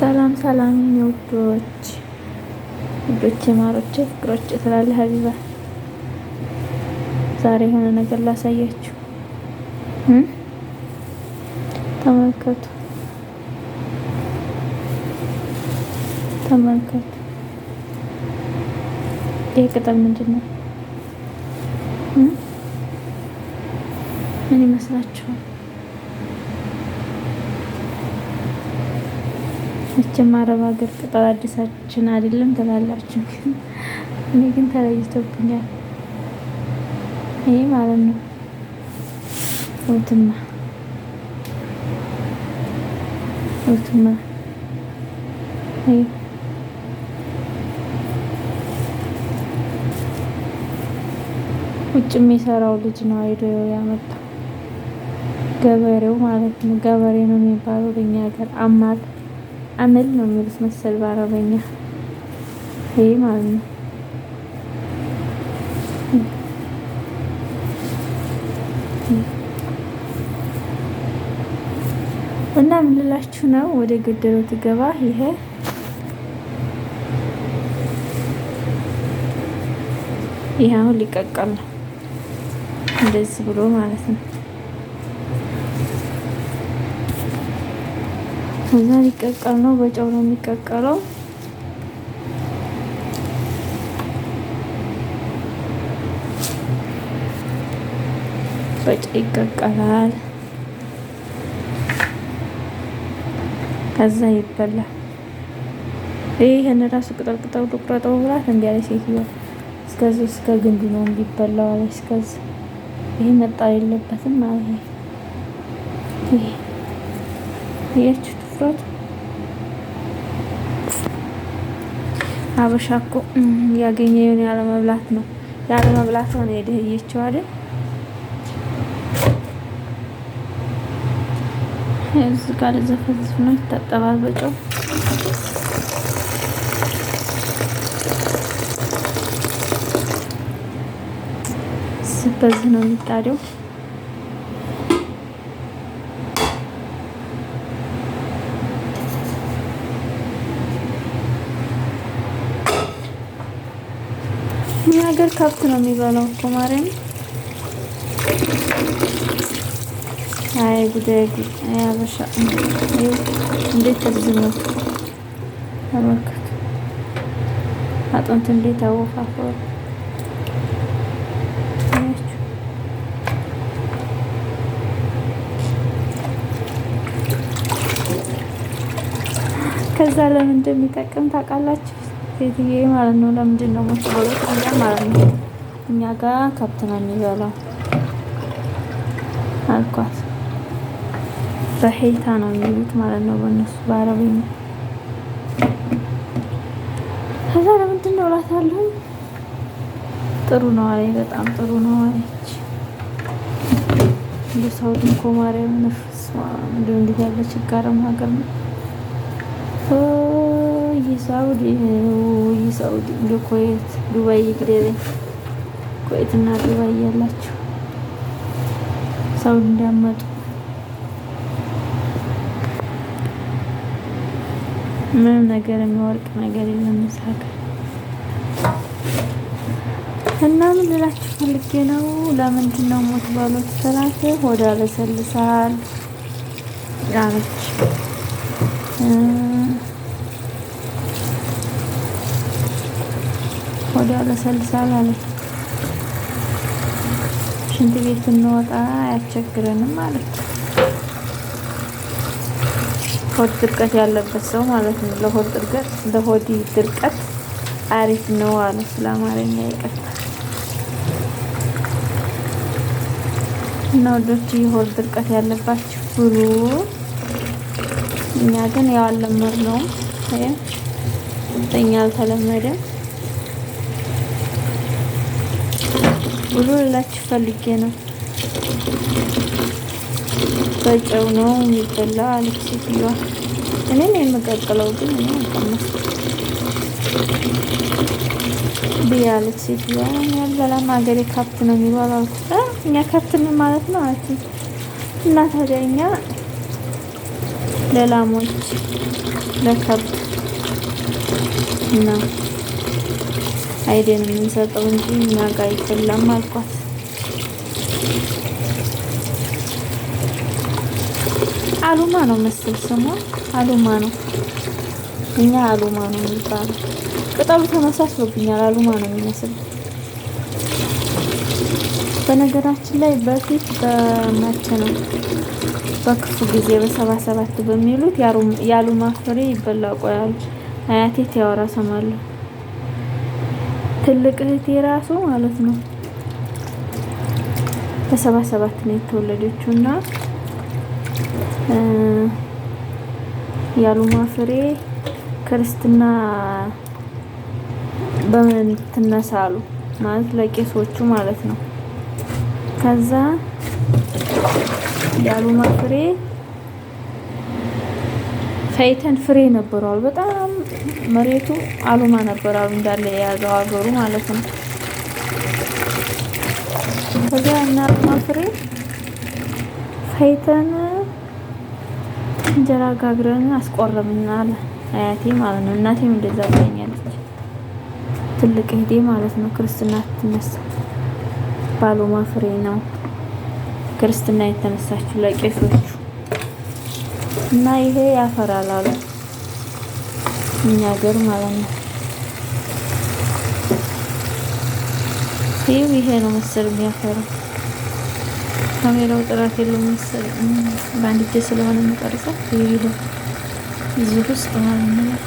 ሰላም ሰላም የኔ ውዶች ውዶቼ ማሮቼ ፍቅሮቼ ትላለህ ሀቢባ። ዛሬ የሆነ ነገር ላሳያችሁ። ተመልከቱ ተመልከቱ። ይህ ቅጠል ምንድን ነው? ምን ይመስላችኋል? መቼም አረብ ሀገር ቅጠል አዲሳችን አይደለም ትላላችሁ፣ ግን እኔ ግን ተለይቶብኛል። ይህ ማለት ነው ውትማ ውትማ ውጭ የሚሰራው ልጅ ነው አይዶ ያመጣው ገበሬው ማለት ነው። ገበሬ ነው የሚባለው በእኛ ሀገር አማል አመል ነው የሚሉት መሰል በአረበኛ ይሄ ማለት ነው። እና ምን ልላችሁ ነው፣ ወደ ገደለው ትገባ። ይሄ ይሄ አሁን ሊቀቀል ነው እንደዚህ ብሎ ማለት ነው። ከዛ ሊቀቀል ነው። በጨው ነው የሚቀቀለው። በጨው ይቀቀላል። ከዛ ይበላል። ይሄን ራሱ ቅጠል ቅጠል ቁረጠው ብላት እንዲ አለች ሴትዮዋ። እስከዚህ እስከ ግንዱ ነው የሚበላው አለች። እስከዚህ ይሄ መጣል የለበትም ማለት ነው። ይሄ አያችሁ ትኩረቱ አበሻ እኮ ያገኘውን ያለመብላት ነው። ያለመብላት ሆነ የደህየችው አይደል? እዚህ ጋር ዘፈዝፍ ነው ይታጠባል በጨው። በዚህ ነው የሚጣደው። እኛ ሀገር ከብት ነው የሚበላው እኮ ማርያም። አይ ጉድ አይ ጉድ! አይ አበሻ እንዴት ተዝመቱ ተመልከቱ። አጥንት እንዴት አወፋፈሩ። ከዛ ለምን እንደሚጠቅም ታውቃላችሁ? ሴትዬ ማለት ነው። ለምንድን ነው የምትበሉት? እኛ ማለት ነው እኛ ጋር ከብት ነው የሚበላው አልኳት። በሄታ ነው የሚሉት ማለት ነው በእነሱ በአረበኛ። ከዛ ለምንድን ነው እላታለሁ። ጥሩ ነው አለኝ። በጣም ጥሩ ነው አለች። እንደ ሳውዲ እኮ ማርያም ነፍስ እንደው እንዴት ያለ ችጋራም ሀገር ነው። ሳውዲ ሳውዲ እንደ ኩዌት ዱባይ ይግደለኝ። ኩዌት እና ዱባይ ያላችሁ ሳውዲ እንዳመጡ ምንም ነገር የሚወርቅ ነገር የለም እዛ ሀገር። እና ምን ልላችሁ ፈልጌ ነው፣ ለምንድን ነው የምትበሉት ስላት ሆድ ያለሰልሳል አለች። ሆድ ያለሰልሳል አለች። ሽንት ቤት ስንወጣ አያስቸግረንም አለች። ሆድ ድርቀት ያለበት ሰው ማለት ነው። ለሆድ ድርቀት ለሆድ ድርቀት አሪፍ ነው አለ። ስለ አማርኛ ይቅርታ። እና ወዶች የሆድ ድርቀት ያለባችሁ ብሉ። እኛ ግን ያው አልለመድነውም፣ እኛ አልተለመደም። ብሉ ልላችሁ ፈልጌ ነው። በጨው ነው የሚበላ አለች ሴትዮዋ። እኔ ነው የምቀቅለው ግን እኔ አልቀመስኩም ብያ አለች ሴትዮዋ። እኔ አልበላም ሀገሬ ከብት ነው የሚበላው አልኩት። እኛ ከብት ምን ማለት ነው አለች። እና ታዲያ እኛ ለላሞች ለከብት ነው አይደን የምንሰጠው እንጂ እኛ ጋር አይበላም አልኳት። አሉማ ነው መሰል ስሟ፣ አሉማ ነው። እኛ አሉማ ነው የሚባለው። ቅጠሉ ተመሳስሎብኛል፣ አሉማ ነው የሚመስል። በነገራችን ላይ በፊት በመቼ ነው በክፉ ጊዜ በ77 በሚሉት የአሉማ ፍሬ ይበላ ቆያሉ። አያቴ ያወራ ሰማለሁ። ትልቅ እህቴ ራሱ ማለት ነው በ77 ነው የተወለደችው እና የአሉማ ፍሬ ክርስትና በምን ትነሳሉ ማለት ለቄሶቹ ማለት ነው። ከዛ የአሉማ ፍሬ ፈይተን ፍሬ ነበረዋል። በጣም መሬቱ አሉማ ነበራሉ እንዳለ የያዘው ሀገሩ ማለት ነው። ከዛ እና አሉማ ፍሬ ፈይተን እንጀራ ጋግረን አስቆረብናል አያቴ ማለት ነው። እናቴም እንደዛ ብላኛለች። ትልቅ እህቴ ማለት ነው። ክርስትና ትነሳ ባሉማ ፍሬ ነው ክርስትና የተነሳችው ለቄሶቹ እና ይሄ ያፈራል አሉ እኛ ሀገር ማለት ነው። ይሄ ነው መሰል የሚያፈራው። ካሜራው ጥራት የለውም መሰል በአንድ እጄ ስለሆነ የምቀርጸው። ይሄ እዚህ ውስጥ ማለት ነው።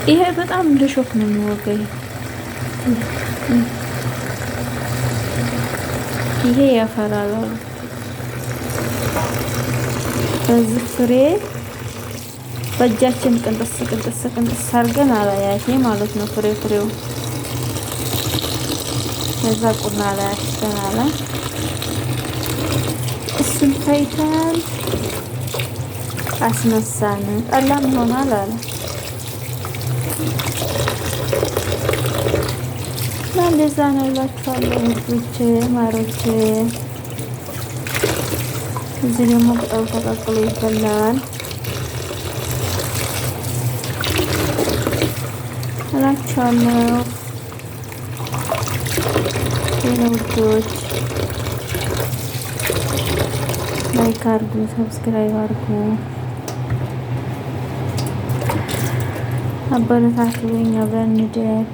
ይሄ በጣም እንደ ሾክ ነው የሚወጋው። ይሄ ያፈራል አሉ። በዚህ ፍሬ በእጃችን ቅንጥስ ቅንጥስ ቅንጥስ አድርገን አላያቴ ማለት ነው። ፍሬ ፍሬው ከዛ ቁና ላይ አሽተናል። እሱን ፈይተን አስነሳን። ጠላም ይሆናል አለ እና እንደዛ ነው እላችኋለሁ ውዶቼ ማሮቼ። እዚህ ደግሞ ቅጠሉ ተቀቅሎ ይበላል እላችኋለሁ። የኔ ውዶች like አድርጉ፣ subscribe አድርጉ፣ አበረታቱኝ፣ አብረን እንደግ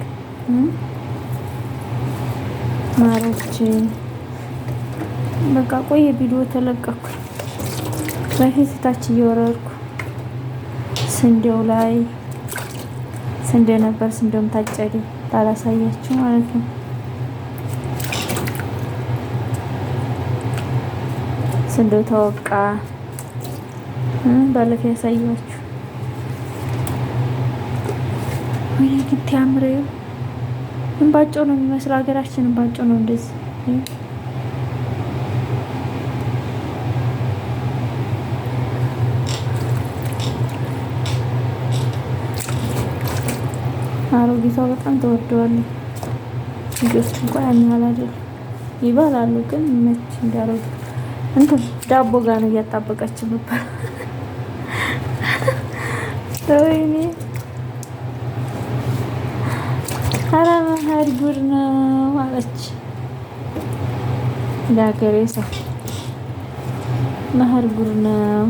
ማሮቼ። በቃ ቆየ ቪዲዮ ተለቀኩ። በፊት ታች እየወረድኩ ስንዴው ላይ ስንዴ ነበር። ስንዴውም ታጨደ ባላሳያችሁ ማለት ነው። ስንዴው ተወቃ ባለፈው ያሳያችሁ። ወይኔ ግን ያምረው እንባጮ ነው የሚመስለው። ሀገራችን እንባጮ ነው እንደዚህ። አሮጊቷ በጣም ተወደዋለች። ልጆች እንኳን ያን ያህል አይደለም ይበላሉ፣ ግን መች እንዳሮጊት እንትን ዳቦ ጋር ነው እያጣበቀች ነበር። ወይኔ ኧረ መሀል ጉድ ነው አለች ለሀገሬ ሰው። መሀል ጉድ ነው።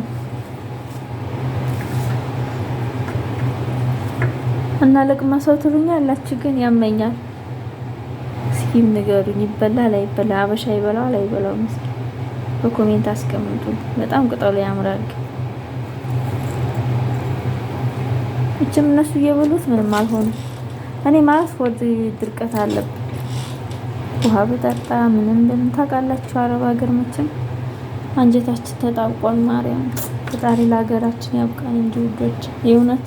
እና ለቅመሰው ትሉኛላችሁ፣ ግን ያመኛል። እስኪ ንገሩኝ፣ ይበላል አይበላ? አበሻ ይበላዋል አይበላውም? እስኪ በ comment አስቀምጡልኝ። በጣም ቅጠሉ ያምራል። እችም እነሱ እየበሉት ምንም አልሆኑም። እኔ ማለት ሆድ ድርቀት አለብኝ። ውሃ ብጠጣ ምንም ብንም ታውቃላችሁ፣ አረብ ሀገር መቼም አንጀታችን ተጣብቋል። ማርያም ፈጣሪ ለሀገራችን ያብቃን እንጂ ውዶች፣ የእውነት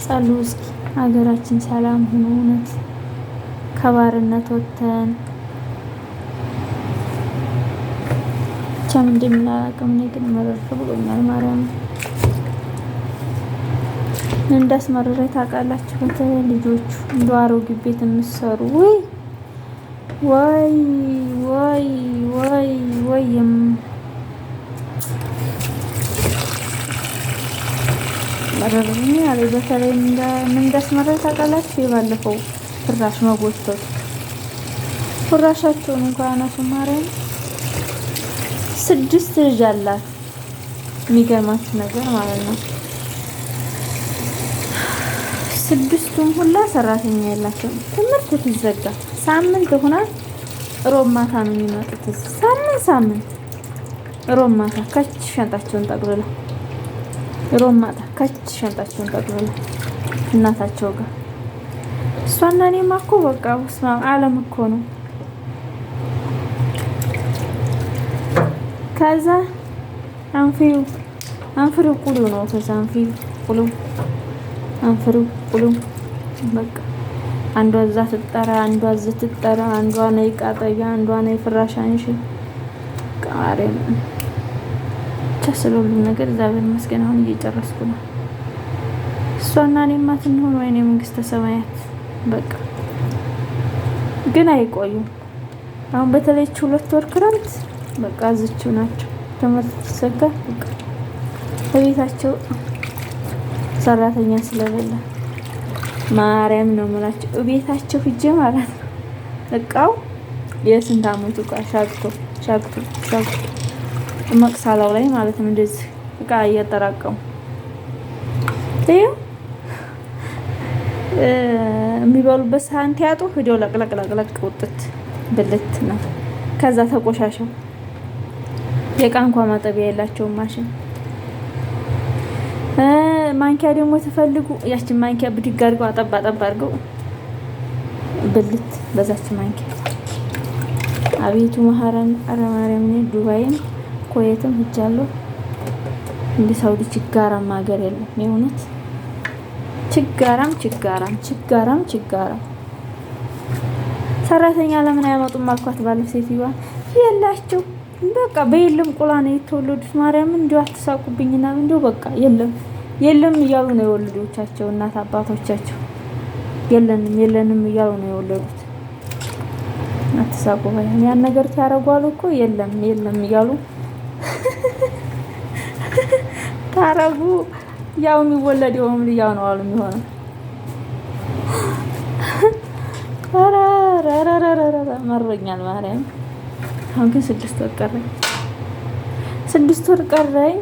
ጸሉ እስኪ ሀገራችን ሰላም ሆኖ እውነት ከባርነት ወጥተን ብቻ ምን እንደሚል አላውቅም። እኔ ግን መረር ብሎኛል። ማርያም ምን እንዳስመረረኝ ታውቃላችሁ? በተለይ ልጆቹ እንደ አሮጌ ቤት የምትሰሩ ወይ ወይ ወይ ወይ ወይ መረረኝ አለ። በተለይ ምን እንዳስመረረ ታውቃላችሁ? የባለፈው ፍራሽ መጎተቱ ፍራሻቸውን እንኳን አነሱ። ማርያም 6 ልጅ አላት። የሚገርማችሁ ነገር ማለት ነው። 6ቱም ሁላ ሰራተኛ የላቸውም። ትምህርት ትዘጋ ሳምንት ሆና ሮብ ማታ ነው የሚመጡት። ሳምንት ሳምንት ሮብ ማታ ከች ሸንጣቸውን ጠቅልለው ሮብ ማታ ከች ሸንጣቸውን ጠቅልለው እናታቸው ጋር እሷና እኔማ እኮ በቃ በስመ አብ ዓለም እኮ ነው። ከዛ አንፍሪው አንፍሪው ቁሉ ነው። ከዛ አንፍሪው ቁሉ አንፍሪው ቁሉ በቃ አንዷ እዛ ትጠራ፣ አንዷ እዚህ ትጠራ፣ አንዷ ነይ ቃጠያ፣ አንዷ ነይ ፍራሽ አንሺ። ቃሬም ብቻ ስለሁሉም ነገር እግዚአብሔር ይመስገን አሁን እየጨረስኩ ነው። እሷና እኔማ ትንሆን ወይኔ መንግስተ ሰማያት በቃ ግን አይቆዩም። አሁን በተለይ 2 ወር ክረምት በቃ እዚችው ናቸው። ትምህርት ሲዘጋ በቃ በቤታቸው ሰራተኛ ስለሌለ ማርያም ነው የምላቸው እቤታቸው ሂጄ ማለት ነው። እቃው የስንት አመቱ እቃ ሻግቶ ሻግቶ ሻግቶ መቅሳላው ላይ ማለት ነው እንደዚህ እቃ እያጠራቀሙ ይኸው የሚበሉበት ሳህን ሲያጡ ሂደው ለቅለቅ ለቅለቅ ውጥት ብልት ነው። ከዛ ተቆሻሸው የእቃ እንኳን ማጠቢያ የላቸውም ማሽን። ማንኪያ ደግሞ ተፈልጉ ያችን ማንኪያ ብድግ አድርገው አጠባ አጠባ አድርገው ብልት በዛች ማንኪያ። አቤቱ መሐረን። ኧረ ማርያም እኔ ዱባይም ኩዌትም ሄጃለሁ። እንደ ሳውዲ ችጋራም ሀገር የለም። የእውነት ችጋራም ችጋራም ችጋራም ችጋራም። ሰራተኛ ለምን አያመጡም አልኳት ባለፈው ሴትዮዋ። የላቸው በቃ በየለም ቁላ ነው የተወለዱት። ማርያምን እንዲሁ አትሳቁብኝና እንዲሁ በቃ የለም የለም እያሉ ነው የወለዶቻቸው እናት አባቶቻቸው። የለንም የለንም እያሉ ነው የወለዱት። አትሳቁ ባይሆን ያን ነገር ታረጓሉ እኮ የለም የለም እያሉ ታረጉ። ያው የሚወለደውም ያው ነው አሉ የሚሆነው። ኧረ ኧረ ኧረ ኧረ መሮኛል ማርያም። አሁን ግን 6 ወር ቀረኝ። 6 ወር ቀረኝ።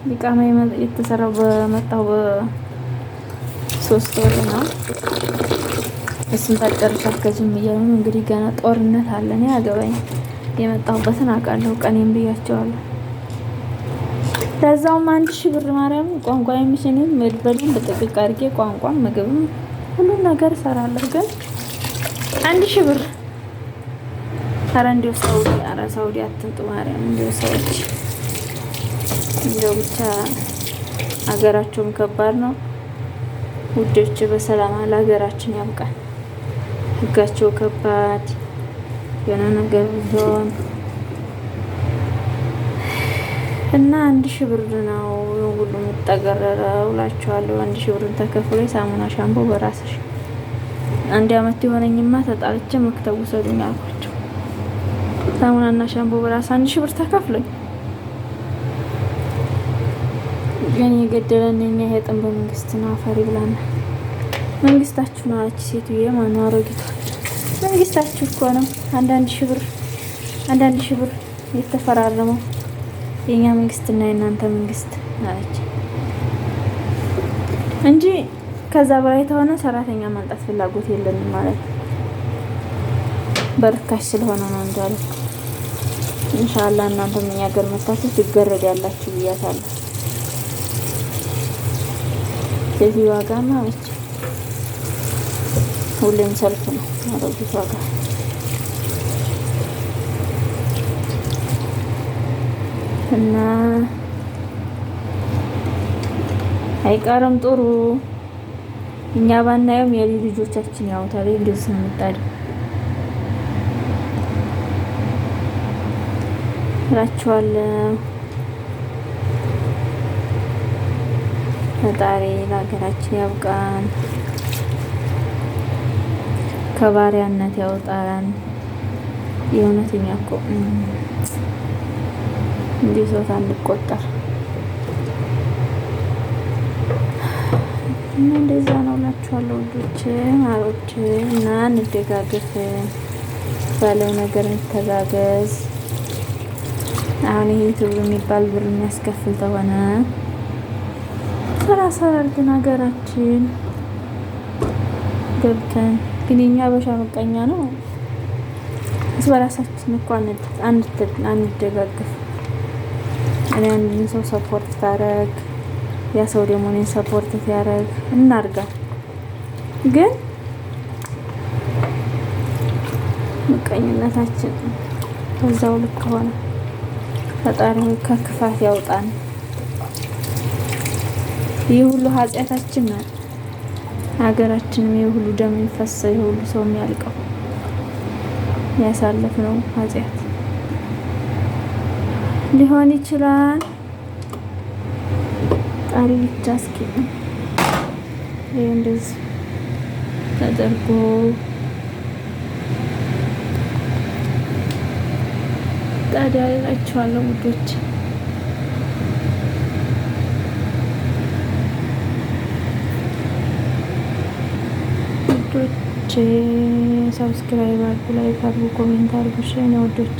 ኢቃማ የተሰራው በመጣው በ3 ወር ነው። እሱን ታጨርሻ አትገዥም እያሉ ነው እንግዲህ። ገና ጦርነት አለ። እኔ አገባኝ የመጣሁበትን አውቃለሁ። ቀኔም ብያቸዋለሁ። ለዛውም 1000 ብር ማርያም ቋንቋ የሚችልም በደንብ ጥቅቅ አድርጌ ቋንቋም ምግብም ሁሉን ነገር እሰራለሁ። ግን 1000 ብር ኧረ እንደው ሳውዲ ኧረ ሳውዲ አትምጡ ማርያም። እንደው ሰዎች እንደው ብቻ ሀገራቸውም ከባድ ነው ውዶች። በሰላም ለሀገራችን ያብቃን። ህጋቸው ከባድ የሆነ ነገር ቢሆን እና 1000 ብር ነው ሁሉ የምጠገረረው እላችኋለሁ። 1000 ብርን ተከፍሎ ሳሙና ሻምፖ በራስሽ አንድ አመት የሆነኝማ ተጣልቼ መክተብ ውሰዱኝ አልኳቸው። ሳሙናና ሻምፖ በራስ 1000 ብር ተከፍሎኝ ግን የገደለን የኛ ይሄ ጥንብ መንግስት ነው። አፈሪ ብላና መንግስታችሁ ነው አለች ሴትዬ። ማነው አሮጊቷ? መንግስታችሁ እኮ ነው አንዳንድ ሺህ ብር የተፈራረመው የኛ መንግስትና የእናንተ መንግስት አለች እንጂ ከዛ በላይ ተሆነ ሰራተኛ ማምጣት ፍላጎት የለንም ማለት ነው። በርካሽ ስለሆነ ነው እንዳለ። ኢንሻአላህ እናንተም እኛ ሀገር መታችሁ ትገረዳላችሁ ብያታለሁ። ሴትዮዋ ጋር ማለት ሁሌም ሰልፍ ነው አሮጊቷ ጋር። እና አይቀርም ጥሩ እኛ ባናየውም የልጅ ልጆቻችን ያውታል። እንደዚህ ነው የምጣደው እላችኋለሁ። ፈጣሪ ለሀገራችን ያብቃን፣ ከባሪያነት ያውጣን። የእውነተኛ እኮ እንዲህ ሰው ሳንቆጠር እና እንደዛ ነው እላችኋለሁ ውዶች ማሮች። እና እንደጋገፍ፣ ባለው ነገር እንተጋገዝ። አሁን ይሄ ዩቲዩብ የሚባል ብር የሚያስከፍል ተሆነ ስራ ሰራ አድርገን ሀገራችን ገብተን፣ ግን የኛ አበሻ ምቀኛ ነው። እስ በራሳችን እኮ አንደጋግፍ። እኔ አንድን ሰው support ታረግ፣ ያ ሰው ደግሞ እኔን support ያረግ እናርጋ። ግን ምቀኝነታችን በዛው ልክ ሆነ። ፈጣሪ ከክፋት ያውጣን። ይህ ሁሉ ኃጢአታችን ነው። ሀገራችንም ይህ ሁሉ ደም የሚፈሰው፣ ይህ ሁሉ ሰው የሚያልቀው ያሳለፍነው ኃጢአት ሊሆን ይችላል። ጣሪ ብቻ እስኪ ይህ እንደዚህ ተደርጎ ታዲያ እላችኋለሁ ውዶች። ውዶች subscribe አድርጉ፣ like አድርጉ፣ comment አድርጉ። እሺ የኔ ውዶች።